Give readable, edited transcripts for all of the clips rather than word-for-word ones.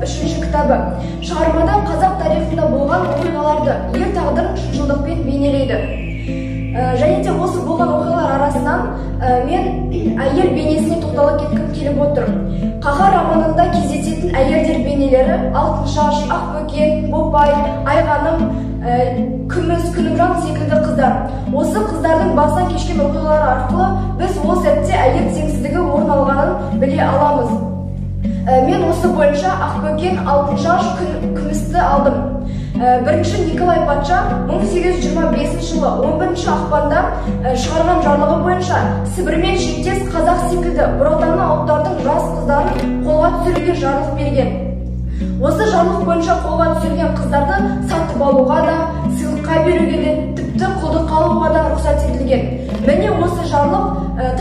үшінші кітабы. Шығармада қазақ тарихында болған оқиғаларды, ер тағдырын шыншылдықпен бейнелейді. Және де осы болған оқиғалар арасынан мен әйел бейнесіне тоқтала кеткім келіп отыр. Қаһар романында кездесетін әйелдер бейнелері Алтыншаш, Ақбөкен, Бопай, Айғаным, Күміс, Күнімжан секілді қыздар. Осы қыздардың басынан кешкен оқиғалары арқылы біз ол сәтте әйел теңсіздігі орын алғанын біле аламыз. Мен осы бойынша Ақбөкен, Алтыншаш, Күмісті алдым. Бірінші Николай патша 1825 жылы 11 ақпанда шығарған жарлығы бойынша Сібірмен шектес қазақ секілді бұратаны ұлттардың жас қыздарын қолға түсіруге жарлық берген. Осы жарлық бойынша қолға түсірген қыздарды сатып алуға да, сыйлыққа беруге де, тіпті құлдыққа алуға да рұқсат етілген. Міне осы жарлық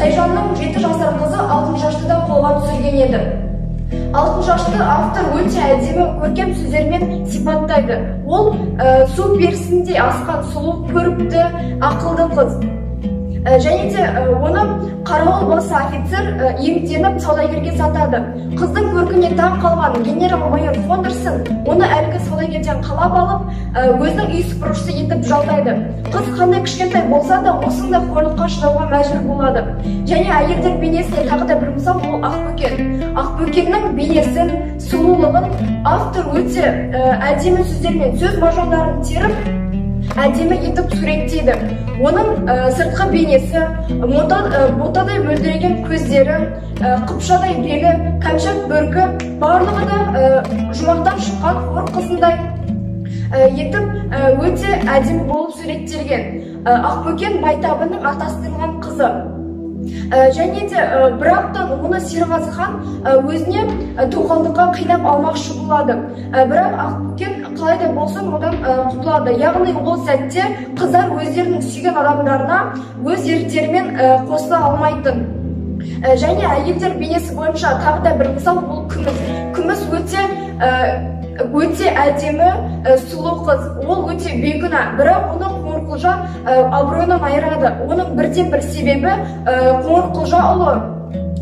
Тайжанның 7 жасар қызы Алтыншашты да қолға түсірген еді. Алтыншашты автор өте әдемі көркем сөздермен сипаттайды. Ол су перісіндей асқан сұлу, көрікті, ақылды қыз. Және де оны қарауыл басы офицер иемденіп саудагерге сатады. Қыздың көркіне таң қалған генерал-майор Фондерсон оны әлгі саудагерден қалап алып, өзінің үй сыпырушысы етіп жалдайды. Қыз қандай кішкентай болса да осындай қорлыққа шыдауға мәжбүр болады. Және әйелдер бейнесіне тағы да бір мысал ол Ақбөкен. Ақбөкеннің бейнесін, сұлулығын автор өте әдемі сөздермен, сөз маржандарын теріп, әдемі етіп суреттейді. Оның сыртқы бейнесі, ботадай мөлдіреген көздері, қыпшадай белі, кәмшат бөркі, барлығы да жұмақтан шыққан хор қызындай етіп өте әдемі болып суреттелген. Ақбөкен Байтабынның атастырылған қызы. Және де бірақтан оны Серғазы хан өзіне тоқалдыққа қинап алмақшы болады. Бірақ Ақбөкен қалай да болсын одан құтылады. Яғни ол сәтте қыздар өздерінің сүйген адамдарына өз еріктерімен қосыла алмайтын. Және әйелдер бейнесі бойынша тағы да бір мысал ол Күміс. Күміс өте әдемі, сұлу қыз. Ол өте бейкүнә, бірақ оны Қоңырқұлжа абыройынан айырады. Оның бірден-бір себебі Қоңырқұлжа ұлы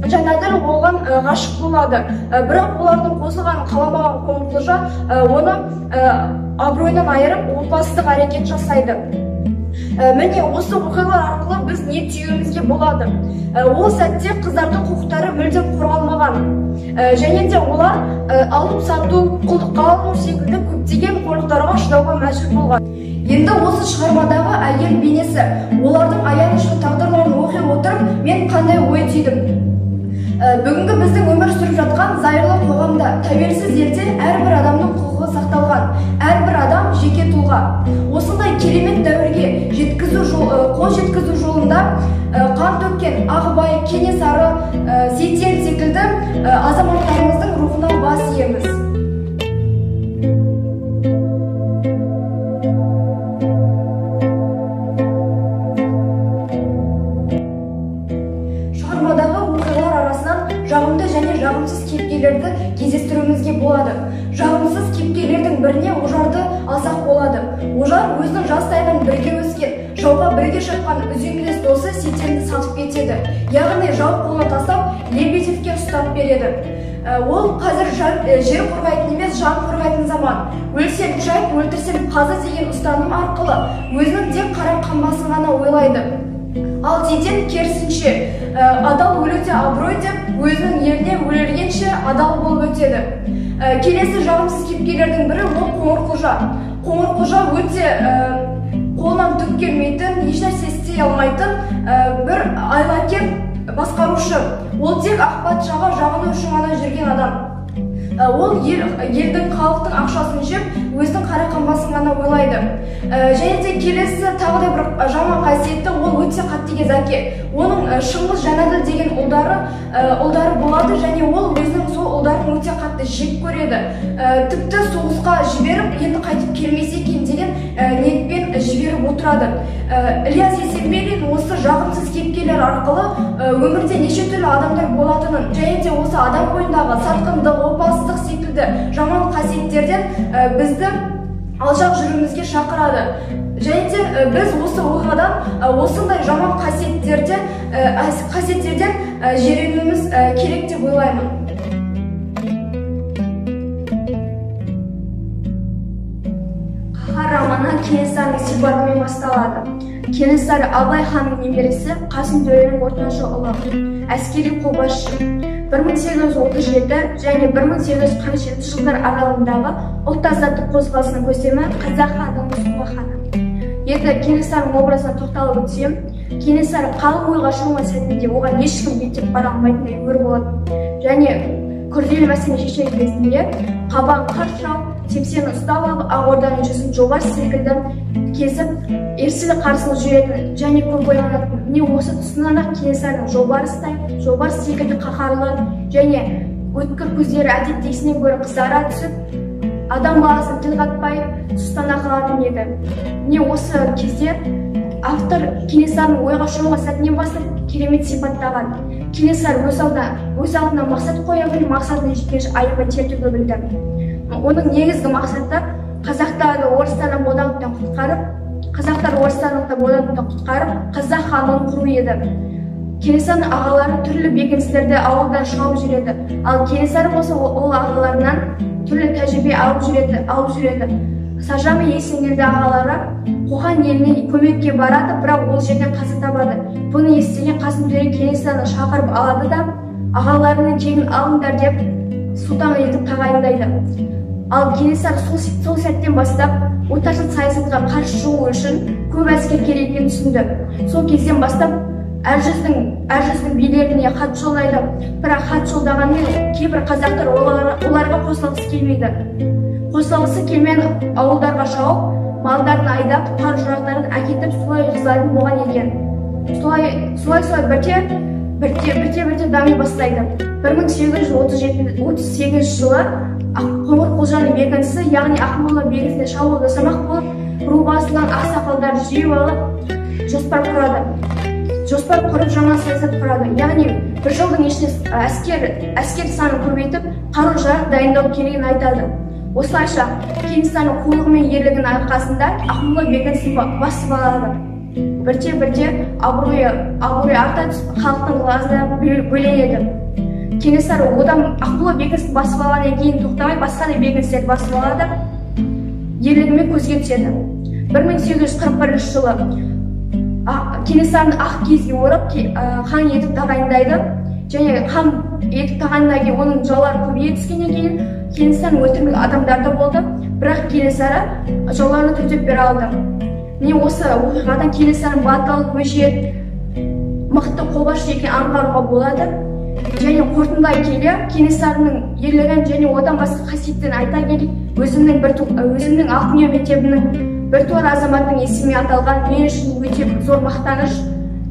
Жәнәділ оған ғашық болады. Бірақ олардың қосылғанын қаламаған Қоңырқұлжа оны абыройынан айырып, опасыздық әрекет жасайды. Міне осы оқиғалар арқылы біз не түйуімізге болады. Ол сәтте қыздардың құқықтары мүлдем қорғалмаған. Және де олар алып сату, құлдыққа алыну секілді көптеген қорлықтарға шыдауға мәжбүр болған. Енді осы шығармадағы әйел бейнесі, олардың аянышты тағдырларын оқи отырып, мен қандай ой түйдім? Бүгінгі біздің өмір сүріп жатқан зайырлы қоғамда, тәуелсіз елде әрбір адамның құқығы сақталған, әрбір адам жеке тұлға. Осындай керемет дәуірге қол жеткізу жолында қан төккен Ағыбай, Кенесары, Сейтен секілді азаматтарымыздың рухына бас иеміз. Шығармадағы оқиғалар арасынан жағымды және жағымсыз кейіпкерлерді кездестіруімізге болады. Жағымсыз кейіпкерлердің біріне Ожарды алсақ болады. Ожар өзінің жастайынан бірге өскен, жауға бірге шапқан үзеңгілес досы Сейтенді сатып кетеді. Яғни жау қолына тастап, Лебедевке ұстап береді. Ол қазір жер қорғайтын емес, жан қорғайтын заман. Өлсем жайт, өлтірсем қазы деген ұстаным арқылы өзінің тек қара қамбасын ғана ойлайды. Ал Сейтен керісінше, адал өлуде абырой деп, өзінің еліне өлергенше адал болып өтеді. Келесі жағымсыз кейіпкерлердің бірі ол Қоңырқұлжа. Қоңырқұлжа өте қолынан түк келмейтін, ешнәрсе істей алмайтын бір айлакер басқарушы. Ол тек ақ патшаға жағыну үшін ғана жүрген адам. Ол елдің, халықтың ақшасын жеп, өзінің қара қамбасын ғана ойлайды. Және де келесі тағы да бір жаман қасиеті, ол өте қатыгез әке. Оның Шыңғыс, Жәнәділ деген ұлдары болады, және ол өзінің сол ұлдарын өте қатты жек көреді. Тіпті соғысқа жіберіп, енді қайтып келмесе екен деген ниетпен жіберіп отырады. Ілияс Есенберлин осы жағымсыз кейіпкерлер арқылы өмірде неше түрлі адамдар болатынын, және де осы адам бойындағы сатқындық, опасыздық секілді жаман қасиеттерден бізді алшақ жүруімізге шақырады. Және де біз осы оқиғадан осындай жаман қасиеттерден жиренуіміз керек деп ойлаймын. романы Кенесарының сипатымен басталады. Кенесары Абылай ханның немересі, Қасым төренің ортаншы ұлы, әскери қолбасшы. 1837 және 1847 жылдар аралығындағы ұлт азаттық қозғалысының көсемі, қазақ хандығының соңғы ханы. Енді Кенесарының образына тоқталып өтсем, Кенесары қалың ойға шомған сәтінде оған ешкім беттеп бара алмайтындай өр болатын. Және күрделі мәселе шешер кезінде қабағын қарс жауып, семсерін ұстап алып, ақ орданың жүзін жолбарыс секілді кезіп, ерсілі-қарсылы жүретін және көп ойланатын. Міне, осы тұсынан-ақ Кенесарының жолбарыс секілді қаһарлы және өткір көздері әдеттегісінен гөрі қызара түсіп, адам баласын тіл қатпай сұстана қалатын еді. Міне, осы кезде автор Кенесарының ойға шомған сәтінен бастап керемет сипаттаған. Кенесары өз алдына мақсат қоя біліп, мақсатына жеткенше аямай тер төге білді. Оның негізгі мақсаты қазақтарды орыстардан бодандықтан құтқарып, қазақ хандығын құру еді. Кенесарының ағалары түрлі бекіністерді ауылдан шауып жүреді. Ал Кенесары болса, ол ағаларынан түрлі тәжірибе алып жүреді. Саржан мен Есенгелді ағалары Қоқан еліне көмекке барады, бірақ ол жерден қаза табады. Бұны естіген Қасым төре Кенесарыны шақырып алады да, ағаларының кегін алыңдар деп, сұлтан етіп тағайындайды. Ал Кенесары сол сәттен бастап отаршыл саясатқа қарсы шығу үшін көп әскер керек екенін түсінді. Сол кезден бастап әр жүздің билеріне хат жолдайды. Бірақ хат жолдағанмен, кейбір қазақтар оларға қосылғысы келмейді. Қосылғысы келмеген ауылдарға шауып, малдарын айдап, қару жарақтарын әкетіп, солай жасайтын болған екен. Солай бірте бірте бірте бірте дами бастайды. 1838 жылы Қоңырқұлжаның бекінісі, яғни Ақмола бекінісіне шабуыл жасамақ болып, ру басылған ақсақалдарды жиып алып, жоспар құрады. Жоспар құрып, жаңа саясат құрады, яғни бір жылдың ішінде әскер санын көбейтіп, қару жарақ дайындау керегін айтады. Осылайша Кенесарының қулығы мен ерлігінің арқасында Ақмола бекінісін басып алады. Бірте бірте абыройы арта түсіп, халықтың ықыласына бөленеді. Кенесары одан Ақмола бекінісін басып алғаннан кейін тоқтамай, басқа да бекіністерді басып алады, ерлігімен көзге түседі. 1841 жылы Кенесарыны ақ киізге орап, хан етіп тағайындайды. Және хан етіп тағайындағаннан кейін оның жаулары көбейе түскеннен кейін Кенесарыны өлтірмек адамдар да болды, бірақ Кенесары жауларына төтеп бере алды. Міне, осы оқиғадан Кенесарының батыл, өжет, мықты қолбасшы екенін аңғаруға болады. Және қорытындылай келе, Кенесарының ерлігін және одан басқа қасиеттерін айта келе, өзімнің Алтын мектебінің біртуар азаматының есімі аталған мен үшін өте зор мақтаныш.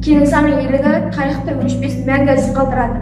Кенесарының ерлігі тарихта өшпес мәңгі із қалдырады.